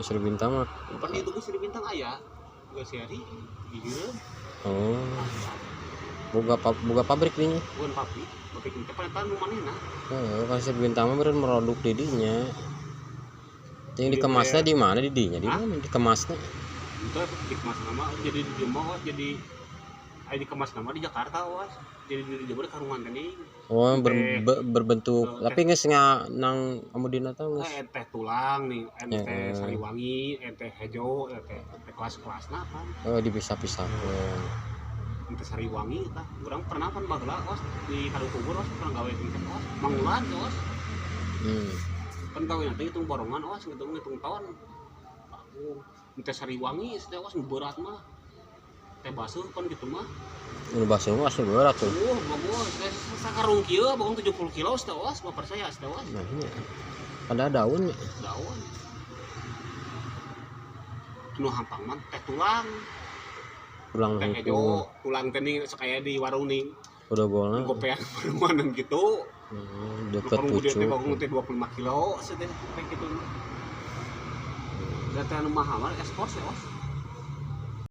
Sri Bintang mah. Pan di Tugu Sri Bintang aya dua seri gigireun. Oh, boga pabrik dinya. Bukan pabrik, pabrik teh pan eta nu manehna. Heeh, kan Sri Bintang mah meureun meroduk di dinya. Yang Di dikemasnya di mana, di dinya di Hah? mana dikemasnya? Itu dikemas nama jadi di Jember was, jadi aya dikemas nama di Jakarta was, jadi di Jember karungan teh. Oh, Teh. berbentuk Eh, tapi geus nga nang amudina teh geus. Teh tulang nih, teh Heeh. Sariwangi, teh hejo, teh teh kelas-kelasna kan. Oh, dipisah-pisahkeun. Teh Sariwangi tah urang pernah kan baheula was di Kadung Kubur was, pernah gawe teh was mangulan teh was. Kan gawe nanti hitung borongan was, ngitung ngitung ton. Aku teh Sariwangi teh was nu berat mah, teh basuh kan gitu mah. Nu basuh mah asli berat tuh. Bagus teh sakarung kieu bagong 70 kilo teh was, mah percaya teh was. Nah, iya. Pada daunnya. Daun nu hampang mah teh tulang. Tulang Teh hungkul. Hejo tulang teh nih sok aya di warung nih. Udah golna. Gopean barengan gitu. Deket karung gede teh pucuk. Bagong teh 25 kilo teh teh gitu. Da teh anu mahal mah ekspor sih was.